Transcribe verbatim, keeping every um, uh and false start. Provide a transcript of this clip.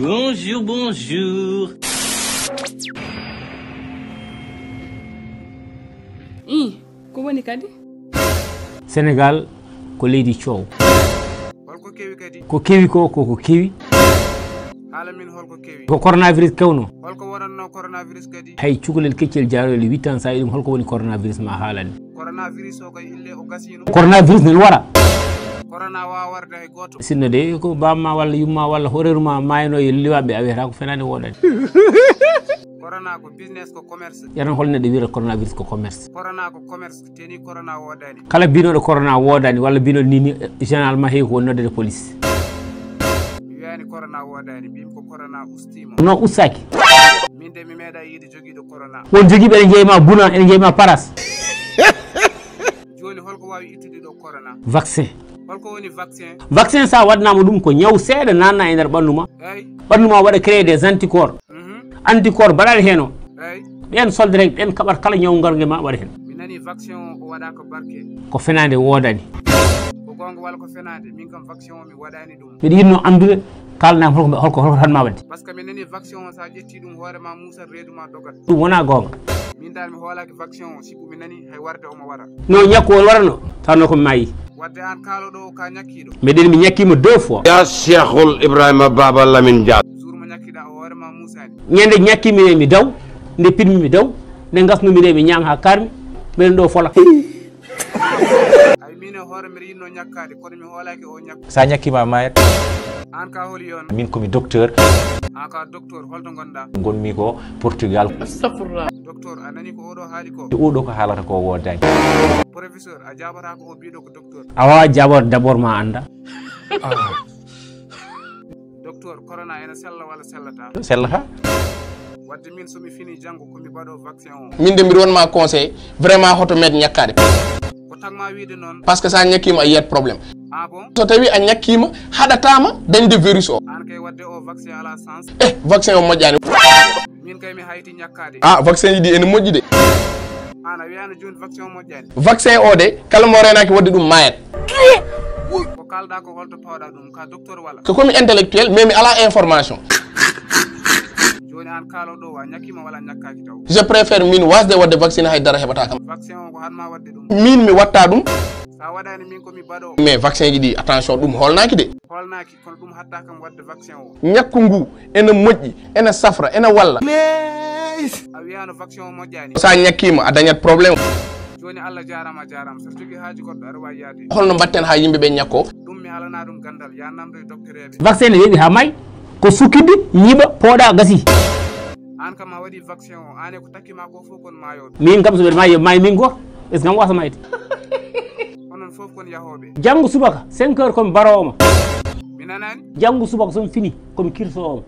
Bonjour, bonjour. I, ko woni kadi? Sénégal ko leydi coow. Holko kewi kadi? Ko kewi ko, ko ko kewi. Haala min holko kewi? Ko coronavirus kewno. Holko wonanno coronavirus kadi? Hay cukalel keccel jaaroyel huit ans sa ɗum holko woni coronavirus ma haalani. Coronavirus o kay ille o gasino. Coronavirus nen wara. Corona wawa warde hay goto. Sinno de ko bamma walla yumma walla horeru ma mayno e liwaɓe a wiyata ko fenani woɗani. Corona ko business ko commerce. Yaran hol neɗɗo wiyata coronavirus ko commerce. Corona ko commerce teni corona wodani. Kala binoɗo corona wodani walla binoɗo nini généralement heewi ko woni noddede police. Mi wiyani corona wodani mbimi ko corona ustima. No ustaki. Min de mi meeɗa yiide jogiiɗo corona. Won jogiiɓe ene jeeyma guna ene jeeyma paras. Joni holko wawi ittude ɗo corona? Vaccin. Holko woni vaccin? Vaccin sa waɗnama ɗum ko ñaw seeɗa nanna e nder ɓandu ma. Eyi. Ɓandu ma waɗa créé des anticorps. Mhm. Anticorps mbaɗaɗe hen o. Eyi. Ɗen solde rek ɗen kaɓat kala ñaw ngargue ma waɗa hen. Mi nani vaccin o o waɗaka barke. Ko fenade wodani. Ko gonga walla ko fenade? Min kam vaccin o mi waɗani ɗum. Mbiɗa yinno andude kalnama holko holko holko tan ma wadde. Par ce que mi nani vaccin o sa ƴetti ɗum hoore ma musat reedu ma dogat. Ɗum wona gonga. Min dal mi hoolaki vaccin o sibu mi nani hay warde omo wara. No ñakku o warano tawno ko mayi. Wadde an kaalo ɗo ka ñakkiɗo? Mbeɗen mi ñakkima deux fois. Ya Cheikhul Ibrahima Baba Lamine Diaz. Jour mo ñakkiɗa o hoore ma musani. Ñande ñakkimi e mi daw nde pinmi mi daw nde gasnumi nde mi ñaam ha karmi mbeɗen ɗo fola. Ay min e hoore mbiɗa yinno ñakkade kono mi hoolaki o ñakku. Sa ñakkima a mayat. An ka holi yon? Min komi docteur. An ka docteur holto gonɗa? Gonmi ko Portugal. Docteur a nani ko oɗo haali ko? Oɗo ko haalata ko wodani. Professeur a jaabata ko o mbiɗo ko docteur. Awa jaabor d'abord ma anda. Docteur corona ene sella walla sellata? Sellata. Wadde min somi fini janngo komi baɗo vaccin o. Min de mbiɗa wonma conseil vraiment hoto meɗ ñakkade. Ko tagma wiide noon? Parce que sa ñakkima a yiyat problème. Ah bon? So tawi a ñakkima haɗatama dañde virus o. An kay wadde o vaccin ala sens. Eh vaccin o moƴƴani. Min kay mi hayti ñakkade. Ah vaccin ji ɗi ene moƴƴi de. An a wiyano joni vaccin o moƴƴani? Vaccin o de kala mo renaki wadde ɗum mayat. Ko kalɗa ko holto pawɗa ɗum ka docteur wala? Ko komi intellectuel mais mi ala information. Joni an kaalo ɗo a ñakkima wala ñakkaki taw? Je préfère min wasde wadde vaccine haydara heɓata kam. Vaccin o ko hanma wadde ɗum. Min mi watta ɗum. Sa waɗani min komi baɗo. Mais vaccin ji ɗi attention ɗum holnaki de. Holnaki kono ɗum hatta kam wadde vaccin o. Ñakku ngu ene moƴƴi ene safra ene walla. A wiyano vaccin o moƴƴani? Sa ñakkima a dañat problème. Joni Allah jarama a jarama so jogui haaju goɗɗo aɗa wawi yaade. Holno mbatten ha yimɓeɓe ñakko? Ɗum mi alana ɗum gandal ya namdoye doctereɓe. Vaccin ne weeɓi ha maayi. Ko sukkitde ñiiɓa pooɗa gasi. An kam a waɗi vaccin o ane ko takkima ko fof kon mayoɓe. Min kam so mbeɗa maayi yo maayi min goto. Est ce que kam wasa mayde? Onon fof kon yahoɓe. Janngo subaka cinq heures komi barowoma. Mi nanani. Janngo subaka somi fini komi kirsowoma.